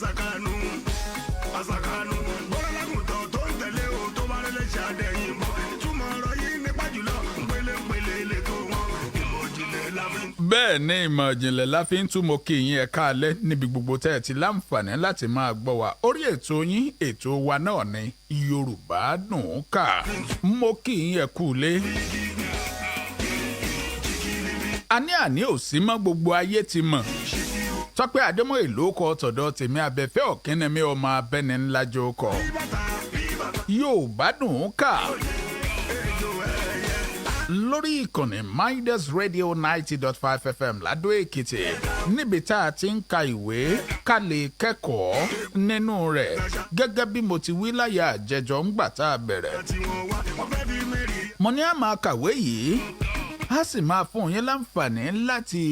Asakanu, Asakanu, bọ́lá lágùntàn tó ń tẹ̀lé o tó bá rẹ̀ lè ṣàdẹ̀yìn bọ̀. Ìtumọ̀ ọ̀rọ̀ yìí nípa jùlọ, ńpele lè tó wọn. Ìmọ̀ ìjìnlẹ̀ la fi ń Bẹ́ẹ̀ ni, ìmọ̀ ìjìnlẹ̀ la fi ń túmọ̀ kí yín ẹ̀ka alẹ́ níbi gbogbo tẹ́ ẹ ti láǹfààní láti máa gbọ́ wa. Orí ètò yín, ètò wa náà ni Yorùbá Dùn Ún Kà. Mo kí yín, ẹ kú ilé. Àní àní ò sí mọ́, gbogbo ayé ti mọ̀. Tọ́pẹ́ Adémọ́yè ló kọ tọ̀dọ̀ tèmi, abẹ́fẹ́ ọ̀kínnímí, ọmọ abẹ́ni ńlá jọ kọ. Yorùbá Dùn Ún Kà lórí ìkànnì Midas Radio 90.5 FM Ládó Èkìtì, níbi tá a ti ń ka ìwé ká lè kẹ́kọ̀ọ́ nínú rẹ̀, gẹ́gẹ́ bí mo ti wí láyà àjẹjọ́ ńgbà tá a bẹ̀rẹ̀. Tí wọ́n wá, wọ́n fẹ́ fi mẹ́rin. Mo ní a máa kàwé yìí, a sì máa fún yín láǹfààní láti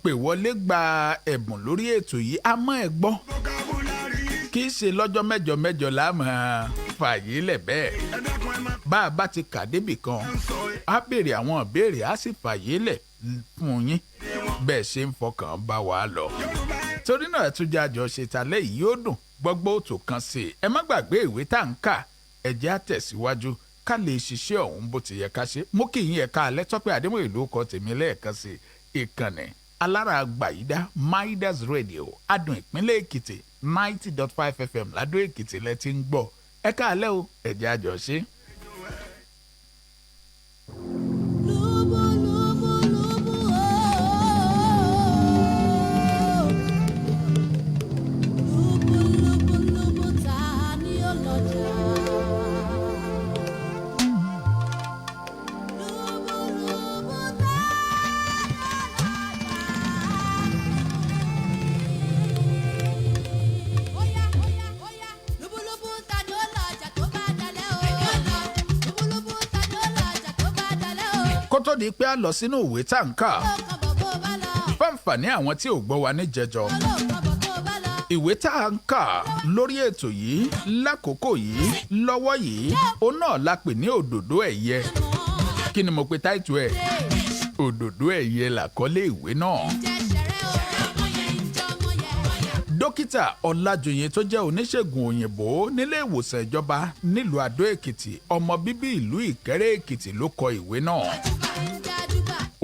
pè wọlé gba ẹ̀bùn lórí ètò yìí. Àmọ́ ẹ gbọ́, Vocabulary, kì í ṣe lọ́jọ́ mẹ́jọ mẹ́jọ la máa fàyè lẹ̀ bẹ́ẹ̀. Ẹ dákun, ẹ má Bá a bá ti kà débì kan, sọ ẹ. á béèrè àwọn ìbéèrè, á sì fàyè lẹ̀ fún yín bẹ́ẹ̀ ṣe ń fọkàn bá wa lọ. Yorùbá Torí náà, ẹ tún jẹ́ àjọ ṣètàlẹ́ yìí, yóò dùn gbọ́gbọ́ òtò kan sí i. Ẹ má gbàgbé ìwé tá à ń kà, ẹ jẹ́ á tẹ̀síwájú ká lè ṣiṣẹ́ ọ̀hún bó ti yẹ ká ṣe. Mú kí yín ẹ̀ka alẹ́. Tọ́pẹ́ Àdémọ̀ ìlú kọ tèmi lẹ́ẹ̀kan sí i. Ìkànnì alára àgbàyídá Midas Radio, Adùn Ìpínlẹ̀ Èkìtì, 90.5 FM Ládó Èkìtì lẹ ti ń gbọ́. Ẹ káalẹ́ o, ẹ jẹ́ àjọ ṣe. Lubu, lubu, lubu, oh. Lubu, lubu, lubu, ta ni ó lọ́jà? Lubu, lubu, ta ni ó lọ́jà? Óyá, óyá, óyá. Lubu, lubu, ta ni ó lọ́jà tó bá dalẹ̀ o? Lubu, lubu, ta ni ó lọ́jà tó bá dalẹ̀ o? Kó tó di pé a lọ sínú ìwé tá à ń kà, Olóòkan bọ̀ bó bá lọ. fáǹfààní àwọn tí ò gbọ́ wa níjẹjọ, Olóòkan bọ̀ bó bá lọ. Ìwé tá à ń kà lórí ètò yìí lákòókò yìí lọ́wọ́ yìí, òun náà la pè ní Òdòdó Ẹ̀yẹ. Kí ni mo pe táìtù ẹ̀? Òdòdó Ẹ̀yẹ làkọ́lé ìwé náà. Dókítà Ọlájòyè tó jẹ́ oníṣègùn òyìnbó nílé ìwòsàn ìjọba nílùú Adó Èkìtì, ọmọ bíbí ìlú Ìkẹ́rẹ́ Èkìtì, ló kọ ìwé náà.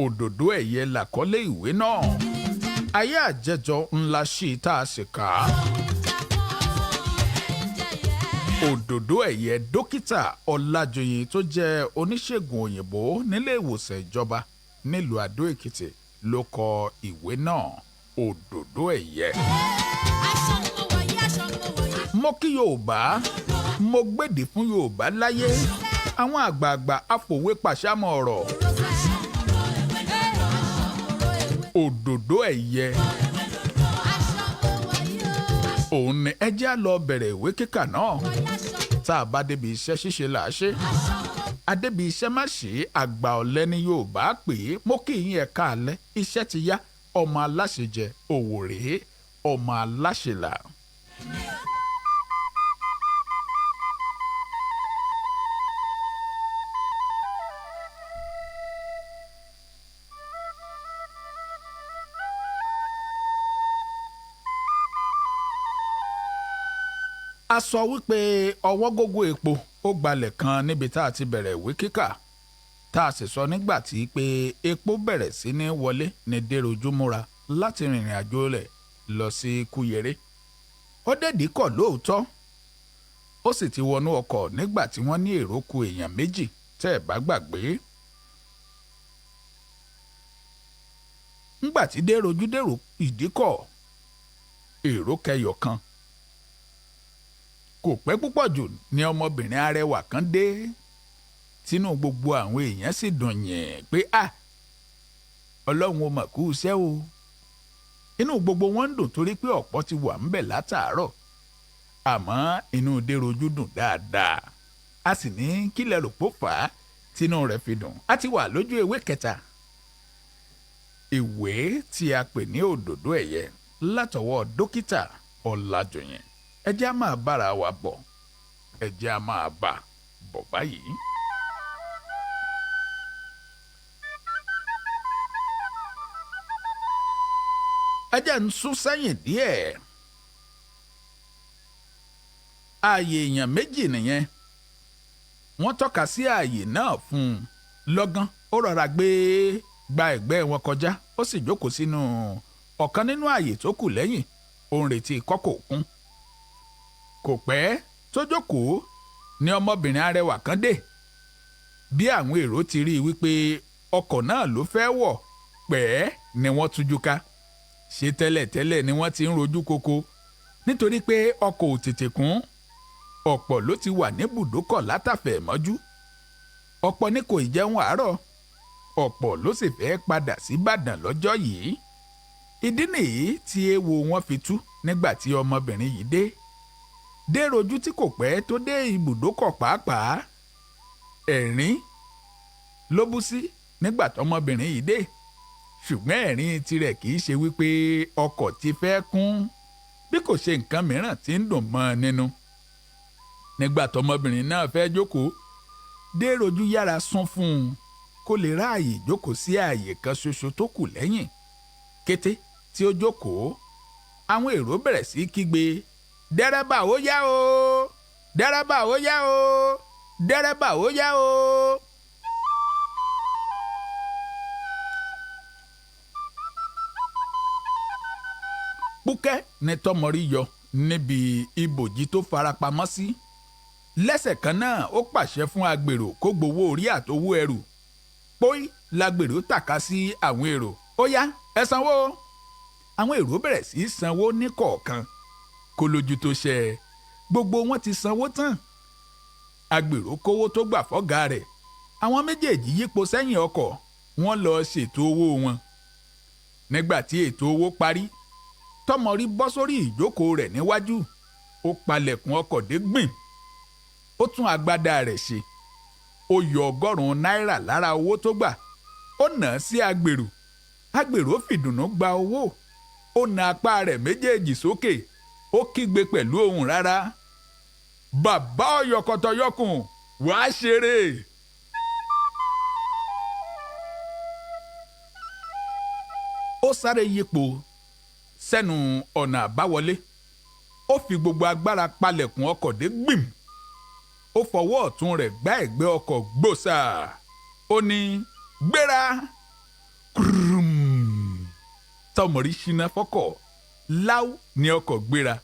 Òdòdó Ẹ̀yẹ làkọ́lé ìwé náà. Ayé àjẹjọ ńlá sí i tá a sì kà á. Òdòdó Ẹ̀yẹ, Dókítà Ọlájòyè tó jẹ́ oníṣègùn òyìnbó nílé ìwòsàn ìjọba nílùú Adó Èkìtì ló kọ ìwé náà, Òdòdó Ẹ̀yẹ. Mo kí Yorùbá, mo gbèdè fún Yorùbá láyé. Àwọn àgbààgbà afòwe pàṣámọ̀ ọ̀rọ̀. Òdòdó Ẹ̀yẹ òun ni ẹ jẹ́ á lọ bẹ̀rẹ̀ ìwé kíkà náà. Tá a bá débi iṣẹ́ ṣíṣe là á ṣe, adébi iṣẹ́ má ṣe, àgbà ọ̀lẹ ni Yorùbá pè é. Mo kí yín, ẹ̀ka alẹ́. Iṣẹ́ ti yá, ọmọ aláṣẹ jẹ òwò rèé, ọmọ aláṣẹ là. A sọ wípé ọwọ́ gógó epo ó gbalẹ̀ kan níbi tá a ti bẹ̀rẹ̀ ìwé kíkà, tá a sì sọ nígbà tí pé epo bẹ̀rẹ̀ sí ní wọlé ní Dèròjú múra láti rìnrìn àjò rẹ̀ lọ sí Kúyẹrẹ. Ó dẹ̀dí kọ̀ lóòótọ́, ó sì ti wọnú ọkọ̀ nígbà tí wọ́n ní èrò ku èèyàn méjì, tẹ́ ẹ̀ bá gbàgbé. Ńgbà tí Dèròjú dèrò ìdíkọ̀, èrò kẹyọ̀ kan. Kò pẹ́ púpọ̀ jù ní ọmọbìnrin arẹwà kan dé, tínú gbogbo àwọn èèyàn sì dùn yẹn pé a Ọlọ́run ò mà kú iṣẹ́ o. Inú gbogbo wọn ń dùn torí pé ọ̀pọ̀ ti wà ńbẹ̀ látàárọ̀, àmọ́ inú Dèròjú dùn dáadáa. A sì ní kílẹ̀ rò pó fà á tínú rẹ̀ fi dùn? A ti wà lójú ewé kẹta ìwé tí a pè ní Òdòdó Ẹ̀yẹ látọwọ́ Dókítà Ọlájòyìn. Ẹ jẹ́ á máa bára wa bọ̀, ẹ jẹ́ á máa bá bọ̀ báyìí. Ẹ jẹ́ ń sún sẹ́yìn díẹ̀. Ààyè èèyàn méjì nìyẹn. Wọ́n tọ́ka sí ààyè náà fún un. Lọ́gán ó rọra gbé gba ẹ̀gbẹ́ wọn kọjá, ó sì jókòó sínú ọ̀kan nínú ààyè tó kù lẹ́yìn. Ó ń retí kọ́kọ́ kún. Kò pẹ́ tó jókòó ni ọmọbìnrin arẹwà kan dé. Bí àwọn èrò ti rí i wípé ọkọ̀ náà ló fẹ́ wọ̀ pẹ́ẹ́ ni wọ́n tújú ká. Ṣe tẹ́lẹ̀tẹ́lẹ̀ ni wọ́n ti ń rojú koko nítorí pé ọkọ̀ ò tètè kún. Ọ̀pọ̀ ló ti wà ní bùdókọ̀ látàfẹ̀ mọ́jú. Ọ̀pọ̀ ní kò ì jẹun àárọ̀. Ọ̀pọ̀ ló sì fẹ́ padà síbàdàn lọ́jọ́ yìí. Ìdí nìyí tí ewo wọn fi tú nígbà tí ọmọbìnrin yìí dé. Déròjú tí kò pẹ́ tó dé ibùdókọ̀ pàápàá. Ẹ̀rín ló bú sí nígbà tọmọbìnrin yìí dé. Ṣùgbọ́n ẹ̀rín tirẹ̀ kì í ṣe wípé ọkọ̀ ti fẹ́ kún bí kò ṣe nǹkan mìíràn tí ń dùn mọ́ ọ nínú. Nígbà tọmọbìnrin náà fẹ́ jókòó, Déròjú yára sún fún un kó lè ráàyè jókòó sí ààyè kan ṣoṣo tó kù lẹ́yìn. Kété tí ó jókòó, àwọn èrò bẹ̀rẹ̀ sí kígbe, dẹ́rẹ́bà ó yá o, dẹ́rẹ́bà ó yá o, dẹ́rẹ́bà ó yá o. Púkẹ́ ni Tọ́mọrí yọ níbi ibòji tó farapamọ́ sí. Lẹ́sẹ̀ kan náà ó pàṣẹ fún agbèrò kó gbowó orí àtowó ẹrù. Póí lágbèrò tàka sí àwọn èrò. Ó yá, ẹ sanwó. Àwọn èrò bẹ̀rẹ̀ sí í sanwó ní kọ̀ọ̀kan. Kó lójú tó ṣẹ, gbogbo wọn ti sanwó tán. Agbèrò kówó tó gbà fọ́gàá rẹ̀. Àwọn méjèèjì yípo sẹ́yìn ọkọ̀, wọ́n lọ ṣètò owó wọn. Nígbà tí ètò owó parí, Tọ́mọrí bọ́ sórí ìjókòó rẹ̀ níwájú. Ó palẹ̀kùn ọkọ̀ dé gbìn. Ó tún agbádá rẹ̀ ṣe. Ó yọ 100 náírà lára owó tó gbà. Ó nà á sí agbèrò. Agbèrò fìdùnnú gba owó. Ó na apá rẹ̀ méjèèjì sókè. Ó kígbe pẹ̀lú ohùn rárá. Bàbá ọ̀yọ̀kọ̀tọ̀yọkùn, wàá ṣeré. Ó sáré yípo sẹ́nu ọ̀nà àbáwọlé. Ó fi gbogbo agbára palẹ̀kùn ọkọ̀ dé gbìm. Ó fọwọ́ ọ̀tún rẹ̀ gbá ẹ̀gbẹ́ ọkọ̀ gbòòsà. Ó ní gbéra. Kúrúm. Tọmọrí ṣínà fọ́kọ̀. Láú ni ọkọ̀ gbéra.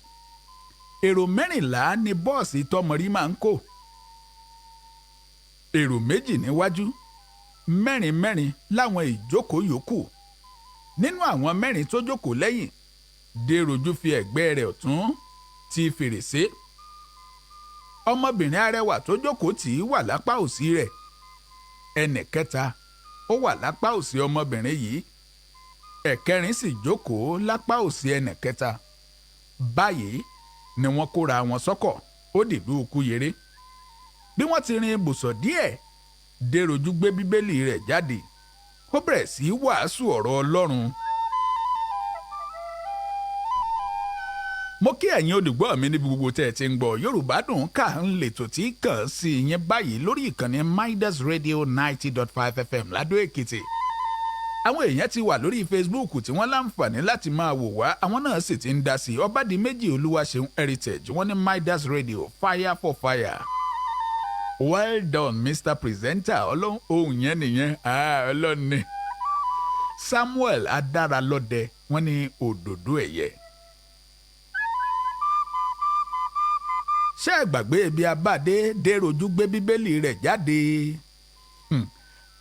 Èrò 14 ni bọ́ọ̀sì Tọmọrí máa ń kó. Èrò 2 níwájú, 4 mẹ́rin láwọn ìjókòó yòókù. Nínú àwọn 4 tó jókòó lẹ́yìn, Déròjú fi ẹ̀gbẹ́ rẹ̀ ọ̀tún ti fèrèsé. Ọmọbìnrin arẹwà tó jókòó tì í wà lápá òsì rẹ̀. Ẹnì kẹta ó wà lápá òsì ọmọbìnrin yìí. Ẹ̀kẹrin sì jókòó lápá òsì ẹnì kẹta. Báyìí ni wọ́n kóra wọn sọ́kọ̀, ó dìlú Kúyèré. Bí wọ́n ti rin ibùsọ̀ díẹ̀, Déròjú gbé bíbélì rẹ̀ jáde. Ó bẹ̀rẹ̀ sí í wàásù ọ̀rọ̀ Ọlọ́run. Mo kí ẹ̀yin olùgbọ́ mi níbi gbogbo tẹ́ ẹ ti ń gbọ́. Yorùbá Dùn Ká ń lètò tí kàn sí yín báyìí lórí ìkànnì Midas Radio 90.5 FM Ládó Èkìtì. Àwọn èèyàn ti wà lórí Facebook tí wọ́n láǹfààní láti máa wò wá, àwọn náà sì ti ń dá sí i. Ọbádìméjì Olúwaṣeun Heritage wọ́n ní Midas Radio fire for fire. Well done, Mr. Presenter. Ọlọ́run ohun yẹn nìyẹn. Ọlọ́run ni. Samuel Adáralọ́dẹ wọ́n ní òdòdó ẹ̀yẹ. Ṣé ẹ gbàgbé ibi abáde Déròjú gbé bíbélì rẹ̀ jáde?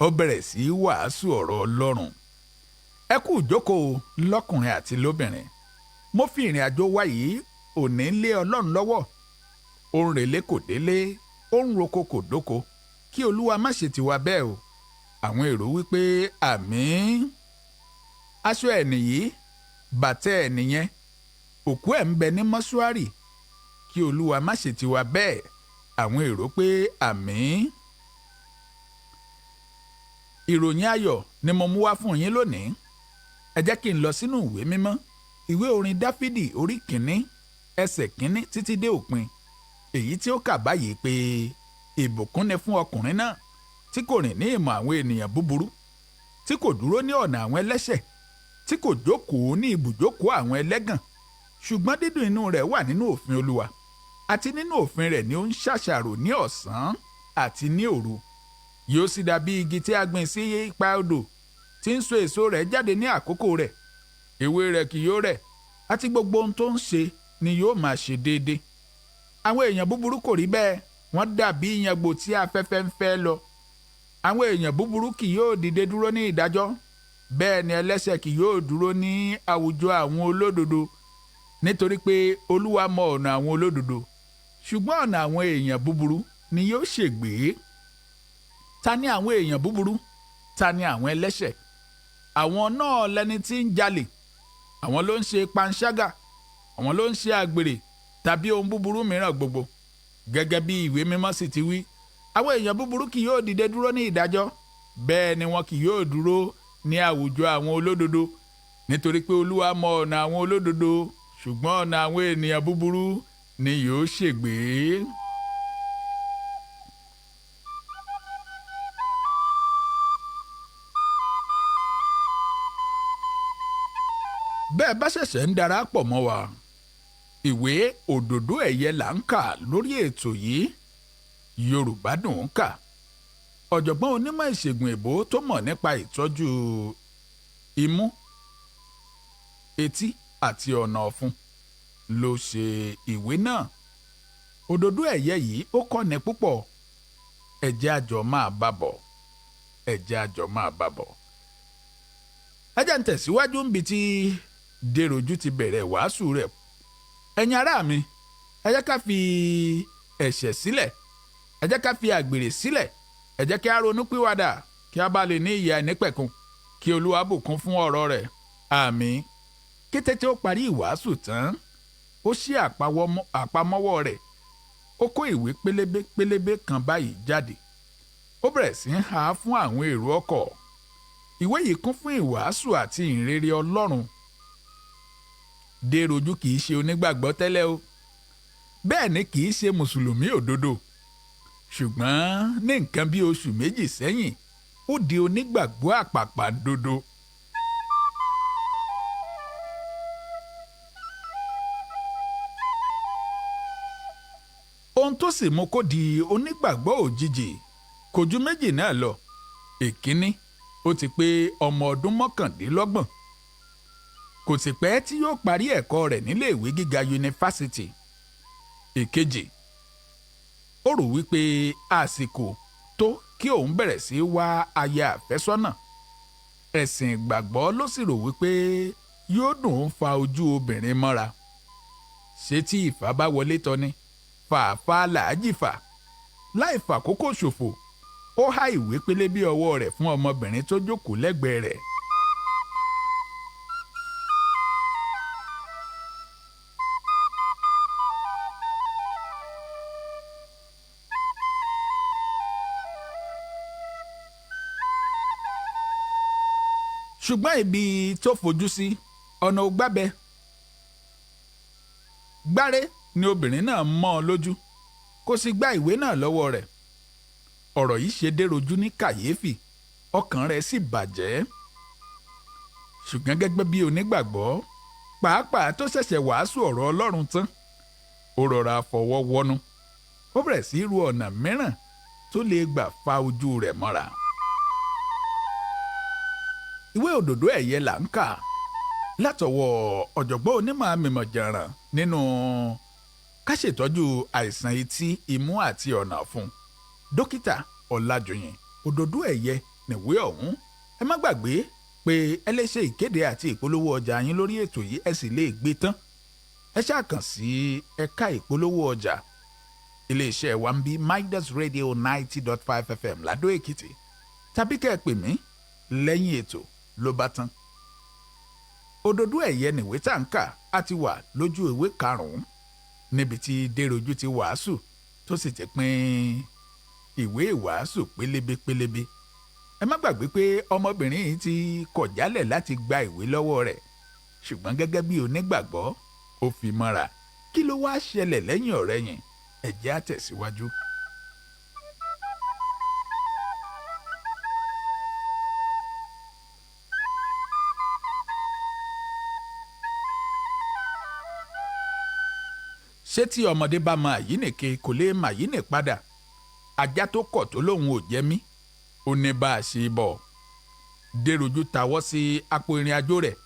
Ó bẹ̀rẹ̀ sí í wàásù ọ̀rọ̀ Ọlọ́run. Ẹ kú ìjókòó lọ́kùnrin àti lóbìnrin. Mo fi ìrìn àjò wa yìí òní lé Ọlọ́run lọ́wọ́. Ó ń relé kò délé, ó ń roko kò dóko. Kí Olúwa má ṣe tiwa bẹ́ẹ̀ o. Àwọn èrò wípé àmín. Aṣọ ẹ̀ nìyí, bàtẹ́ ẹ̀ nìyẹn. Òkú ẹ̀ ń bẹ ní mọ́ṣúárì. Kí Olúwa má ṣe tiwa bẹ́ẹ̀. Àwọn èrò pé àmín. Ìròyìn ayọ̀ ni mo mú wá fún yín lónìí. Ẹ jẹ́ kí n lọ sínú ìwé mímọ́. Ìwé orin Dáfídì orí 1, ẹsẹ̀ 1 títí dé òpin. Èyí tí ó kà báyìí pé ìbùkún ni fún ọkùnrin náà tí kò rìn ní ìmọ̀ àwọn ènìyàn búburú, tí kò dúró ní ọ̀nà àwọn ẹlẹ́ṣẹ̀, tí kò jókòó ní ibùjókòó àwọn ẹlẹ́gàn, ṣùgbọ́n dídùn inú rẹ̀ wà nínú òfin Olúwa. Àti nínú òfin rẹ̀ ni ó ń ṣàṣàrò ní ọ̀sán àti ní òru. Yóò sì dàbí igi tí a gbìn sí ipa odò, tí ń so èso rẹ̀ jáde ní àkókò rẹ̀. Ewé rẹ̀ kì yóò rẹ̀, àti gbogbo ohun tó ń ṣe ni yóò máa ṣe déédéé. Àwọn èèyàn búburú kò rí bẹ́ẹ̀, wọ́n dàbí ìyàngbò tí afẹ́fẹ́ ń fẹ́ lọ. Àwọn èèyàn búburú kì yóò dìde dúró ní ìdájọ́, bẹ́ẹ̀ ni ẹlẹ́ṣẹ̀ kì yóò dúró ní àwùjọ àwọn olódodo. Nítorí pé Olúwa mọ ọ̀nà àwọn olódodo, ṣùgbọ́n ọ̀nà àwọn èèyàn búburú ni yóò ṣègbé. Ta ni àwọn èèyàn búburú? Ta ni àwọn ẹlẹ́ṣẹ̀? Àwọn náà lẹni tí ń jalè, àwọn ló ń ṣe panṣágà, àwọn ló ń ṣe àgbèrè tàbí ohun búburú mìíràn gbogbo. Gẹ́gẹ́ bí ìwé mímọ́ sì ti wí, àwọn èèyàn búburú kì yóò dìde dúró ní ìdájọ́, bẹ́ẹ̀ ni wọn kì yóò dúró ní àwùjọ àwọn olódodo. Nítorí pé Olúwa mọ ọ̀nà àwọn olódodo, ṣùgbọ́n ọ̀nà àwọn ènìyàn búburú ni yóò ṣègbé. Bẹ́ẹ̀ bá ṣẹ̀ṣẹ̀ ń darapọ̀ mọ́ wa, ìwé Òdòdó Ẹ̀yẹ là ń kà lórí ètò yìí, Yorùbá dùn ún kà. Ọ̀jọ̀gbọ́n onímọ̀ ìṣègùn èbó tó mọ̀ nípa ìtọ́jú imú, etí àti ọ̀nà ọ̀fun ló ṣe ìwé náà. Òdòdó Ẹ̀yẹ yìí ó kọ́ni púpọ̀. Ẹ jẹ́ a jọ máa bá bọ̀, ẹ jẹ́ a jọ máa bá bọ̀. Ẹ jẹ́ n tẹ̀síwájú níbi tí Dèròjú ti bẹ̀rẹ̀ wàásù rẹ̀. Ẹ̀yin ará mi, ẹ jẹ́ ká fi ẹ̀ṣẹ̀ sílẹ̀, ẹ jẹ́ ká fi àgbèrè sílẹ̀, ẹ jẹ́ kí a ronú pìwàdà kí a bá lè ní ìyè àìnípẹ̀kun, kí Olúwa bùkún fún ọ̀rọ̀ rẹ̀. Àmín. Kété tí ó parí ìwàásù tán, ó ṣí àpamọ́wọ́ rẹ̀, ó kó ìwé pélébé pélébé kan báyìí jáde. Ó bẹ̀rẹ̀ sí í há fún àwọn èrò ọkọ̀. Ìwé yìí kún fún ìwàásù àti ìrere Ọlọ́run. Dèròjú kì í ṣe onígbàgbọ́ tẹ́lẹ̀ o, bẹ́ẹ̀ ni kì í ṣe mùsùlùmí òdodo. Ṣùgbọ́n ní nǹkan bí oṣù méjì sẹ́yìn, ó di onígbàgbọ́ àpàpàǹdodo. Ohun tó sì mú kó di onígbàgbọ́ òjijì kò ju méjì náà lọ. Ìkíní, ó ti pé ọmọ ọdún 29. Kò sì pẹ́ tí yóò parí ẹ̀kọ́ rẹ̀ nílé ìwé gíga yunifásitì. Ìkejì, ó rò wípé àsìkò tó kí òun bẹ̀rẹ̀ sí wá aya àfẹ́sọ́nà. Ẹ̀sìn ìgbàgbọ́ ló sì rò wípé yóò dùn ún fa ojú obìnrin mọ́ra. Ṣé tí ìfà bá wọlé tọ́ ni? Fàáfàá làájì fà. Láì fàkókò ṣòfò, ó há ìwé pélébé ọwọ́ rẹ̀ fún ọmọbìnrin tó jókòó lẹ́gbẹ̀ẹ́ rẹ̀. Ṣùgbọ́n ibi tó fojú sí ọ̀nà ò gbábẹ́. Gbáré ni obìnrin náà mọ́ ọ lójú, kó sì gba ìwé náà lọ́wọ́ rẹ̀. Ọ̀rọ̀ yìí ṣe Dèròjú ní kàyéfì, ọkàn rẹ̀ sì bàjẹ́. Ṣùgbọ́n gẹ́gẹ́ bí onígbàgbọ́, pàápàá tó ṣẹ̀ṣẹ̀ wàásù ọ̀rọ̀ Ọlọ́run tán, ó rọra fọwọ́ wọnú. Ó bẹ̀rẹ̀ sí í ru ọ̀nà mìíràn tó lè gbà fa ojú rẹ̀ mọ́ra. Ìwé Òdòdó Ẹ̀yẹ là ń kà látọwọ́ ọ̀jọ̀gbọ́n onímọ̀ amìmọ̀jànràn nínú ká ṣètọ́jú àìsàn etí, imú àti ọ̀nà ọ̀fun, Dókítà Ọlájúyìn. Òdòdó Ẹ̀yẹ nìwé ọ̀hún. Ẹ má gbàgbé pé ẹ lè ṣe ìkéde àti ìpolówó ọjà yín lórí ètò yìí, ẹ sì lè gbé tán. Ẹ ṣáà kàn sí ẹ̀ka ìpolówó ọjà iléeṣẹ́ wa ń bí Midas Radio 90.5 FM Ládó Èkìtì, tàbí kẹ́ ẹ pè mí lẹ́yìn ètò ló bá tán. Òdòdó Ẹ̀yẹ nìwé tá ń kà á ti wà lójú ìwé 5 níbi tí Dèròjú ti wàásù tó sì ti pín ìwé ìwàásù pélébé pélébé. Ẹ má gbàgbé pé ọmọbìnrin yìí ti kọ̀ jálẹ̀ láti gba ìwé lọ́wọ́ rẹ̀, ṣùgbọ́n gẹ́gẹ́ bí onígbàgbọ́ ó fi mọ́ra. Kí ló wá ṣẹlẹ̀ lẹ́yìn ọ̀rẹ̀yìn? Ẹ jẹ́ á tẹ̀síwájú. Ṣé tí ọmọdé bá mọ àyínìke kò lè mà yínì padà? Ajá tó kọ̀ tó lóun ò jẹ mí, ó ní bá a ṣe bọ̀. Dèròjú tawọ́ sí apò ìrìn àjò rẹ̀,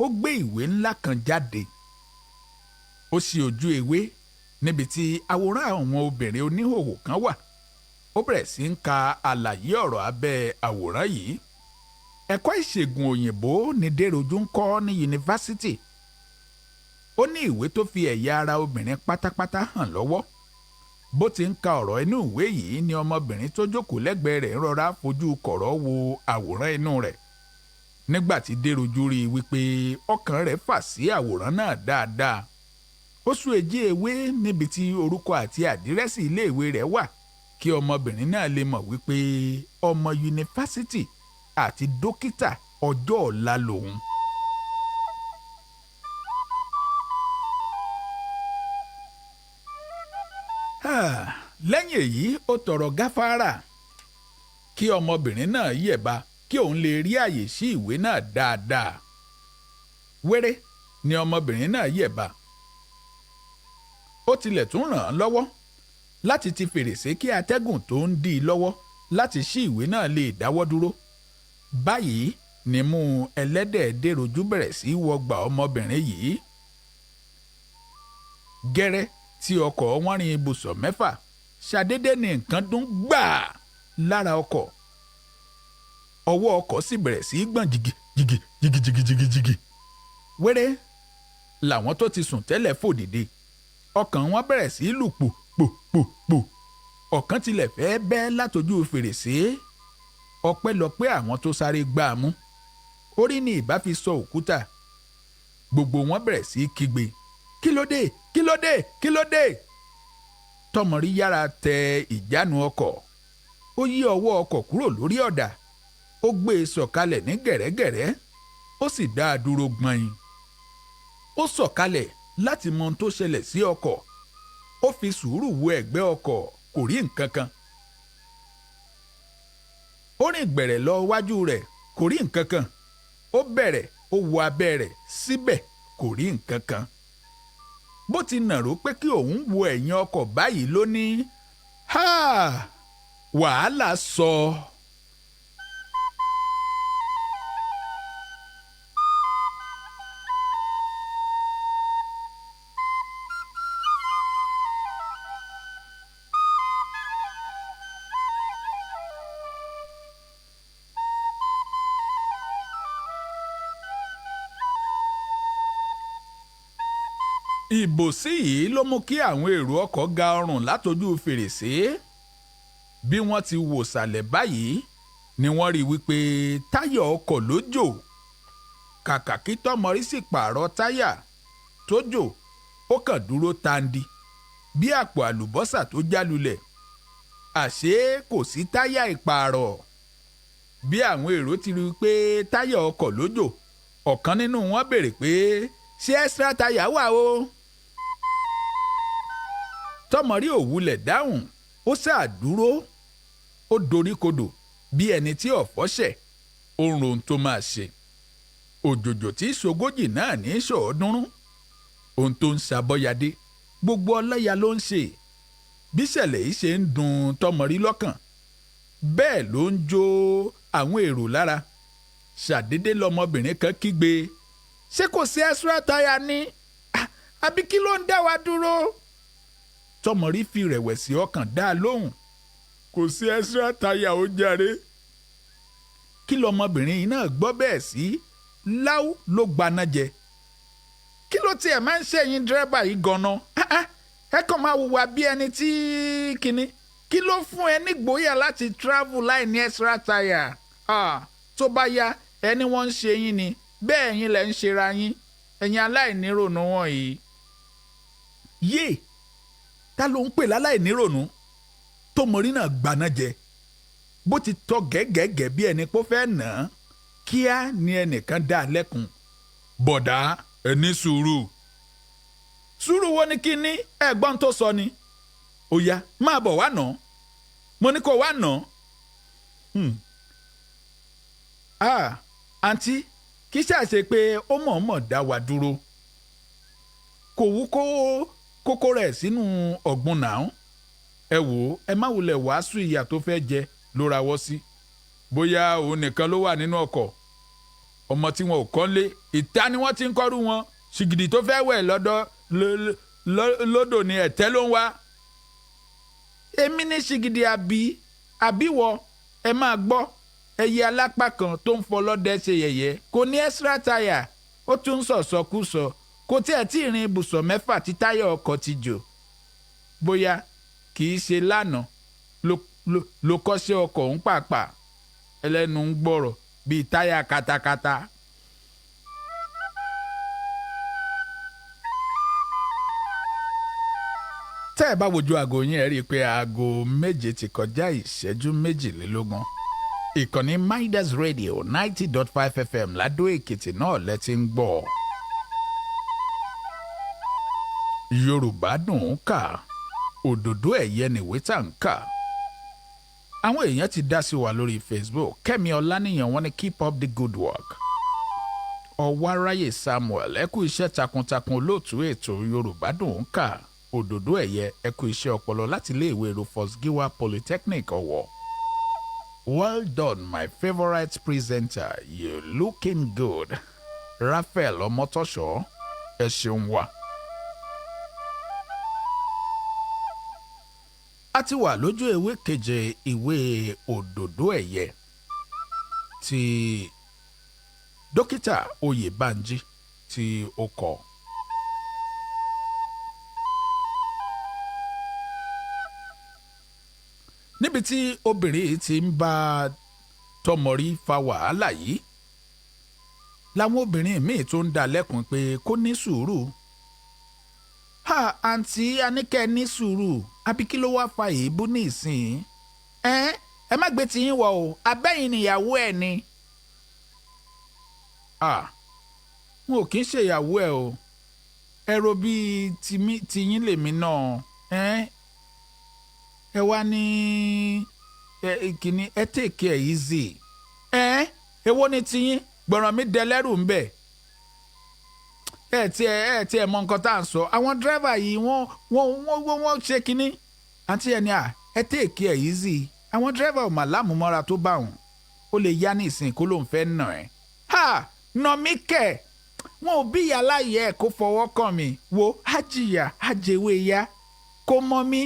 ó gbé ìwé ńlá kan jáde. Ó ṣí ojú ewé níbi tí àwòrán àwọn obìnrin oníhòòhò kan wà. Ó bẹ̀rẹ̀ sí ń ka àlàyé ọ̀rọ̀ abẹ́ àwòrán yìí. Ẹ̀kọ́ ìṣègùn òyìnbó ni Dèròjú ń kọ́ ní yunifásítì. Ó ní ìwé tó fi ẹ̀yà ara obìnrin pátápátá hàn lọ́wọ́. Bó ti ń ka ọ̀rọ̀ inú ìwé yìí ni ọmọbìnrin tó jókòó lẹ́gbẹ̀ẹ́ rẹ̀ ń rọra fojú kọ̀rọ̀ wo àwòrán inú rẹ̀. Nígbà tí Dèròjú rí i wípé ọkàn rẹ̀ fà sí àwòrán náà dáadáa, ó sún èjì ewé níbi tí orúkọ àti àdírẹ́sì iléèwé rẹ̀ wà kí ọmọbìnrin náà lè mọ̀ wípé ọmọ yunifásítì àti dókítà ọjọ́ ọ̀la lòun. Lẹ́yìn èyí ó tọrọ gáfárà kí ọmọbìnrin náà yẹ̀ba kí òun lè rí àyè sí ìwé náà dáadáa. Wéré ni ọmọbìnrin náà yẹ̀ba. Ó tilẹ̀ tún ràn án lọ́wọ́ láti ti fèrèsé kí atẹ́gùn tó ń dí i lọ́wọ́ láti ṣí ìwé náà lè dáwọ́ dúró. Báyìí ni mú ẹlẹ́dẹ̀ Dèròjú bẹ̀rẹ̀ sí wọgbà ọmọbìnrin yìí. Gẹ́rẹ́ tí ọkọ̀ wọn rin ibùsọ̀ 6, ṣàdédé ni nǹkan dún gbàá lára ọkọ̀. Ọwọ́ ọkọ̀ sì bẹ̀rẹ̀ sí gbọ̀n jìgì jìgì jìgì jìgì jìgì jìgì. Wéré làwọn tó ti sùn tẹ́lẹ̀ fò dìde. Ọkàn wọn bẹ̀rẹ̀ sí lù pò pò pò pò. Ọ̀kan tilẹ̀ fẹ́ bẹ́ látojú fèrèsé. Ọpẹ́lọpẹ́ àwọn tó sáré gbá a mú. Orí ni ìbá fi sọ òkúta. Gbogbo wọn bẹ̀rẹ̀ sí kígbe, kí ló dé? Kí ló dé? Kí ló dé? Tọmọrí yára tẹ ìjánu ọkọ̀. Ó yí ọwọ́ ọkọ̀ kúrò lórí ọ̀dà. Ó gbé e sọ̀kalẹ̀ ní gẹ̀rẹ́gẹ̀rẹ́. Ó sì dá a dúró gbọ̀nyìn. Ó sọ̀kalẹ̀ láti mọ ohun tó ṣẹlẹ̀ sí ọkọ̀. Ó fi sùúrù wo ẹ̀gbẹ́ ọkọ̀, kò rí nǹkan kan. Ó rìn gbẹ̀rẹ̀ lọ wájú rẹ̀, kò rí nǹkan kan. Ó bẹ̀rẹ̀, ó wo abẹ́ rẹ̀, síbẹ̀ kò rí nǹkan kan. Bó ti nàró pé kí òun wo ẹ̀yìn ọkọ̀ báyìí ló ní, ha! Wàhálà sọ. Ìbòsí yìí ló mú kí àwọn èrò ọkọ̀ ga ọrùn látojú fèrèsé. Bí wọ́n ti wò sàlẹ̀ báyìí ni wọ́n rí wípé táyà ọkọ̀ ló jò. Kàkà kí Tọ́mọrí sì pààrọ̀ táyà tó jò, ó kàn dúró tandi bí àpò àlùbọ́sà tó já lulẹ̀. Àṣé kò sí táyà ìpààrọ̀. Bí àwọn èrò ti rí pé táyà ọkọ̀ ló jò, ọ̀kan nínú wọn béèrè pé ṣé extra táyà wà o? Tọ́mọrí ò wulẹ̀ dáhùn, ó sáà dúró, ó doríkodò bí ẹni tí ọ̀fọ̀ ṣẹ̀, ó ń rohun tó máa ṣe. Òjòjò tí ṣogójì náà ní ṣọ̀ọ́dúnrún. Ohun tó ń ṣàbọ̀yàdé gbogbo ọlọ́ya ló ń ṣe. Bíṣẹ̀lẹ̀ yìí ṣe ń dùn Tọ́mọrí lọ́kàn, bẹ́ẹ̀ ló ń jó àwọn èrò lára. Ṣàdédé lọmọbìnrin kan kígbe, ṣé kò sí extra táyà ni? Àbí kí ló ń dá wa dúró? Tọ́mọrí fi rẹ̀wẹ̀sì ọkàn dá a lóhùn, kò sí extra táyà ó jàre. Kí lọmọbìnrin yìí náà gbọ́ bẹ́ẹ̀ sí, láú ló gbaná jẹ. Kí ló tiẹ̀ máa ń ṣẹ̀yìn dírẹ́bà yìí gan-an? Ẹ kàn máa hùwà bí ẹni tí kìíní. Kí ló fún ẹ nígboyà láti travel láì ní extra táyà? Tó bá yá, ẹni wọ́n ń ṣe yín ni, bẹ́ẹ̀ yín lẹ̀ ń ṣera yín, ẹ̀yin aláìnírònú wọ̀nyí. Yé, ta ló ń pè láláìnírònú? Tọ́mọrí náà gbaná jẹ. Bó ti tọ́ gẹ́gẹ́gẹ́ bí ẹni pó fẹ́ nà án, kíá ni ẹnìkan dá a lẹ́kun. Bọ̀dá, ẹ ní sùúrù. Sùúrù wo ni kí ní? Ẹ̀gbọ́n tó sọ ni. Ó yá, máa bọ̀ wá nà án. Mo ní kó wá nà án. Àǹtí, kì í ṣàṣe pé ó mọ̀ọ́mọ̀ dá wa dúró. Kò wú kó Kókó rẹ̀ sínú ọ̀gbun náà. Ẹ wò ó, ẹ má wulẹ̀ wàásù ìyà tó fẹ́ jẹ ló rawọ́ sí. Bóyá òun nìkan ló wà nínú ọkọ̀. Ọmọ tí wọn ò kọ́ lé, ìta ni wọ́n ti ń kọ́rú wọn. Ṣìgìdì tó fẹ́ wẹ̀ lọ́dọ̀ lódò ni ẹ̀tẹ́ ló ń wá. Èmi ní ṣìgìdì àbí àbíwọ, ẹ máa gbọ́. Ẹyẹ alápá kan tó ń fọlọ́dẹ ṣe yẹ̀yẹ́ kò ní extra tire, ó tún ń sọ̀sọkúsọ, kò tiẹ̀ tí ì rin ibùsọ̀ 6 tí táyà ọkọ̀ ti jò. Bóyá kì í ṣe lánàá ló kọ́ṣẹ́ ọkọ̀ ń pàpà, ẹlẹ́nu ń gbọ́rọ̀ bíi táyà katakata. Tẹ́ ẹ bá wojú aago yín, ẹ rí i pé aago 7 ti kọjá ìṣẹ́jú 22. Ìkànnì Midas Radio 90.5 FM Ládó Èkìtì náà lẹ ti ń gbọ́. Yorùbá dùn ún kà, òdòdó ẹ̀yẹ nìwé tá ń kà. Àwọn èèyàn ti dá sí wa lórí Facebook. Kẹ́mi Ọláníyàn wọ́n ní keep up the good work. Ọwáráyè Samuel, ẹ kú iṣẹ́ takuntakun olóòtú ètò Yorùbá dùn ún kà, òdòdó ẹ̀yẹ, ẹ kú iṣẹ́ ọpọlọ láti iléèwé Rufus Giwa Polytechnic Ọ̀wọ̀. Well done, my favourite presenter, you looking good. Raphael Ọmọtọ́ṣọ́, ẹ ṣeun wa. A ti wà lójú ewé keje ìwé òdòdó ẹ̀yẹ ti Dókítà Oyèbánjí tí ó kọ. Níbi tí obìnrin yìí ti ń bá Tọmọrí fa wàhálà yìí, làwọn obìnrin míì tó ń dá lẹ́kùn pé kó ní sùúrù. Ha, àǹtí Aníkẹ́ ní sùúrù, àbí kí ló wá fa èébú ní ìsìn? Ẹ má gbé tiyín wọ̀ o, abẹ́yìn níyàwó ẹ̀ ni. N ò kí ń ṣèyàwó ẹ o, ẹ ro bíi tiyín lèmi náà. Ẹ wá ní kìíní, ẹ take it easy. Èwo ni tiyín? Gbọ̀ràn mi dẹlẹ́rù ń bẹ̀. Ẹ tiẹ̀ mọ nǹkan tá à ń sọ. Àwọn dírẹ́fà yìí wọ́n ṣe kínní. Àǹtí ẹni à, ẹ take it easy. Àwọn dírẹ́fà ò mà lámùmọ́ra tó bá wọn. Ó lè yá ní ìsìn kó ló ń fẹ́ nà ẹ́. Ha, nà mí kẹ̀. Wọn ò bí ìyá láyé ẹ̀ kó fọwọ́ kàn mí. Wo ájìyà ájèwé ya kó mọ mí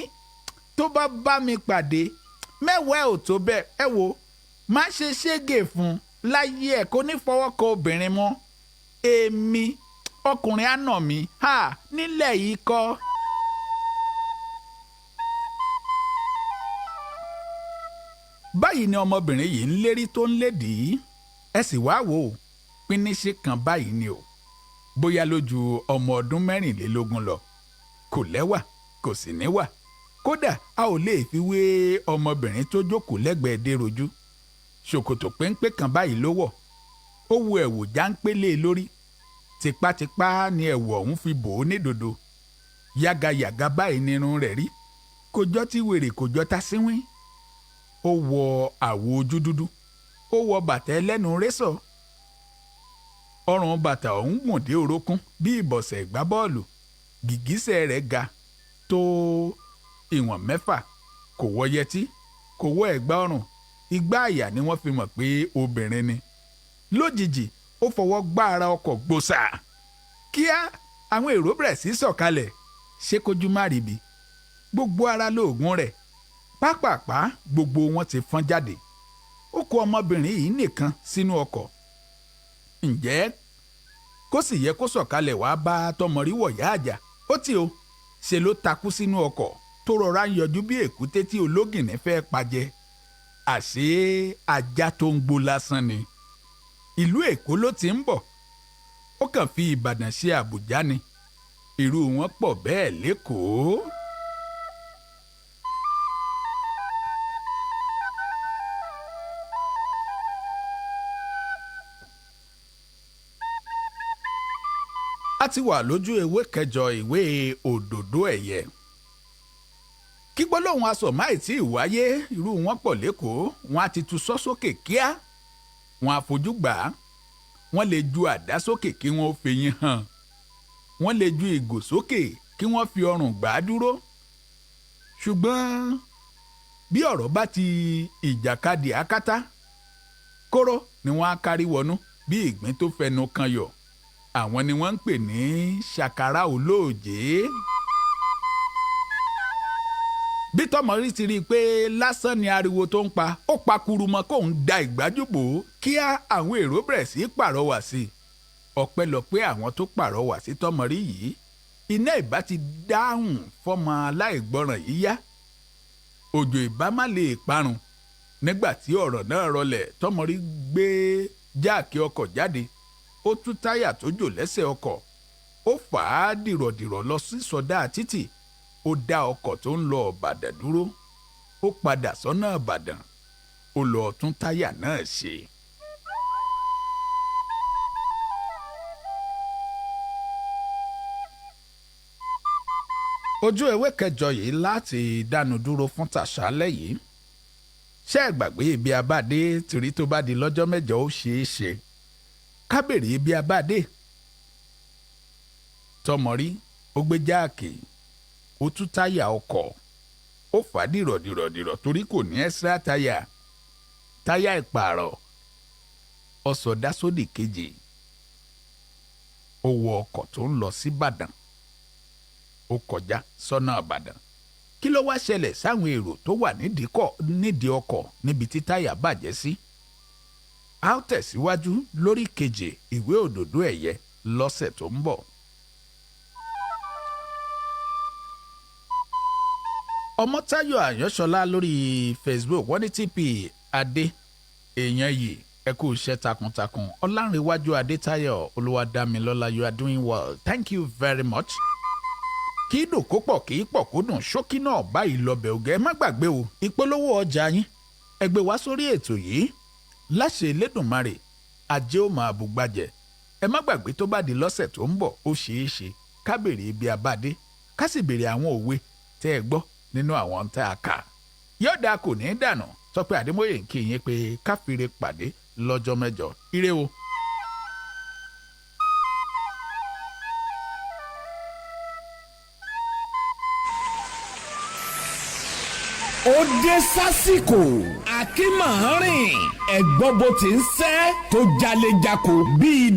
tó bá bá mi pàdé mẹ́wàá ò tó bẹ́ẹ̀. Ẹ wo, má ṣe ṣégè fún láyé ẹ̀ kó ní fọwọ́ kan obìnrin mọ́. Èmi ọkùnrin á nà mí ha nílẹ̀ yìí kọ́. Báyìí ni ọmọbìnrin yìí ń lérí tó ń lédìí. Ẹ sì wá wò ó, píníṣe kan báyìí ni o, bóyá lójú ọmọ ọdún 24 lọ. Kò lẹ́wà, kò sì níwà, kódà a ò lè fi wé ọmọbìnrin tó jókòó lẹ́gbẹ̀ẹ́ Déròjú. Ṣòkòtò péńpé kan báyìí ló wọ̀, ó wo ẹ̀wù jáńpélé lórí. Tipátipá ni ẹ̀wù ọ̀hún fi bò ó nídòdó. Yágayàga báyìí nírun rẹ̀ rí, kò jọ ti wèrè, kò jọ tasínwín. Ó wọ àwọ̀ ojú dúdú, ó wọ bàtà ẹlẹ́nu rẹ́sọ̀. Ọrùn bàtà ọ̀hún gùn dé orókún bí ìbọ̀sẹ̀ ìgbábọ́ọ̀lù. Gìgísẹ̀ rẹ̀ ga tó ìwọ̀n 6. Kò wọ yẹtí, kò wọ ẹ̀gbà ọrùn. Igbá àyà ni wọ́n fi mọ̀ pé obìnrin ni. Lójijì ó fọwọ́ gbá ara ọkọ̀ gbòòsà. Kíá àwọn èrò bẹ̀rẹ̀ sí sọ̀kalẹ̀. Ṣé kójú má ríbi? Gbogbo ara lóògùn rẹ̀. Pápápá gbogbo wọn ti fọ́n jáde. Ó kó ọmọbìnrin yìí nìkan sínú ọkọ̀. Ǹjẹ́ kó sì yẹ kó sọ̀kalẹ̀ wá bá Tọmọrí wọ̀yá àjà? Ó tì o, ṣe ló takú sínú ọkọ̀ tó rọra ń yọjú bí èkúté tí ológìnní fẹ́ pajẹ. Àṣé ajá tó ń gbó lásán ni. Ìlú Èkó ló ti ń bọ̀, ó kàn fi Ìbàdàn ṣe Àbújá ni. Irú wọn pọ̀ bẹ́ẹ̀ lẹ́kọ̀ọ́. A ti wà lójú ewé kẹjọ ìwé òdòdó ẹ̀yẹ. Kí gbólóhùn aṣọ máì tí ì wáyé, irú wọn pọ̀ lẹ́kọ̀ọ́. Wọn á ti tu sọ́ sókè kíá, wọn á fojú gbà á. Wọ́n lè ju àdá sókè kí wọ́n ó fẹ̀yìn hàn. Wọ́n lè ju ìgò sókè Kí wọ́n fi ọrùn gbà á dúró. Ṣùgbọ́n bí ọ̀rọ̀ bá ti ìjàkadì akátá, kóró ni wọ́n á kárí wọnú bí ìgbín tó fẹnu kan yọ̀. Àwọn ni wọ́n ń pè ní ṣàkàrà olóòjé. Bí Tọmọrí ti rí i pé lásán ni ariwo tó ń pa, ó pa kurumọ kóun da ìgbájúbò. Kíá, àwọn èrò bẹ̀rẹ̀ sí í pàrọwà sí i. Ọpẹ́lọpẹ́ àwọn tó pàrọwà sí Tọmọrí yìí, iná ìbá ti dáhùn fọmọ aláìgbọràn yìí yá, òjò ìbá má lè parun. Nígbà tí ọ̀rọ̀ náà rọlẹ̀, Tọmọrí gbé jáàkì ọkọ̀ jáde, ó tú táyà tó jò lẹ́sẹ̀ ọkọ̀, ó fà á dìrọ̀dìrọ̀ lọ sí sọdá títì, ó dá ọkọ̀ tó ń lọ Ìbàdàn dúró, ó padà sọ́nà Ìbàdàn, ó lọ tún táyà náà ṣe. Ojú ewé kẹjọ yìí láti dánu dúró fún tàṣálẹ́ yìí. Ṣé ẹ gbàgbé ibi abáde torí tó bá di lọ́jọ́ mẹ́jọ, ó ṣeé ṣe ká bèrè ibi abáde. Tọmọrí ó gbé jáàkì, ó tú táyà ọkọ̀, ó fà á dìrọ̀dìrọ̀dìrọ̀ torí kò ní ẹ́sírà táyà, táyà ìpààrọ̀. Ó sọdá sódì kejì, ó wọ ọkọ̀ tó ń lọ sí Ìbàdàn, ó kọjá sọ́nà Ìbàdàn. Kí ló wá ṣẹlẹ̀ sáwọn èrò tó wà nídìí ọkọ̀ níbi tí táyà bàjẹ́ sí? A ó tẹ̀síwájú lórí keje ìwé Òdòdó Ẹ̀yẹ lọ́sẹ̀ tó ń bọ̀. Ọmọ́táyọ̀ Àyànṣọlá lórí Facebook, wọ́n ní TP Adé èèyàn yìí, ẹ kú iṣẹ́ takuntakun. Ọlárìnwájú Adétáyọ̀ Olúwadámilọ́lá, you are doing well, thank you very much. Kí dùn kó pọ̀, kí pọ̀ kó dùn, ṣókí náà báyìí lọ́bẹ̀ ògẹ́. Ẹ má gbàgbé o, ìpolówó ọjà yín, ẹ gbé wá sórí ètò yìí. Láṣẹ Elédùnmarè, ajé ó máa bùgbàjẹ́. Ẹ má gbàgbé, tó bá di lọ́sẹ̀ tó ń bọ̀, ó ṣeé ṣe ká béèrè ibi abádé, ká sì béèrè àwọn òwe tẹ́ ẹ gbọ́ nínú àwọn tá a kà. Yọ̀ọ̀dà kò ní í dànù. Tọ́pẹ́ Àdèmóyè ń kí yín pé káfíńre pàdé lọ́jọ́ mẹ́jọ. Ire o. Ó dé sásìkò akínmọ̀ọ́rìn, ẹ̀gbọ́n bó ti ń sẹ́ tó jalejako bíi.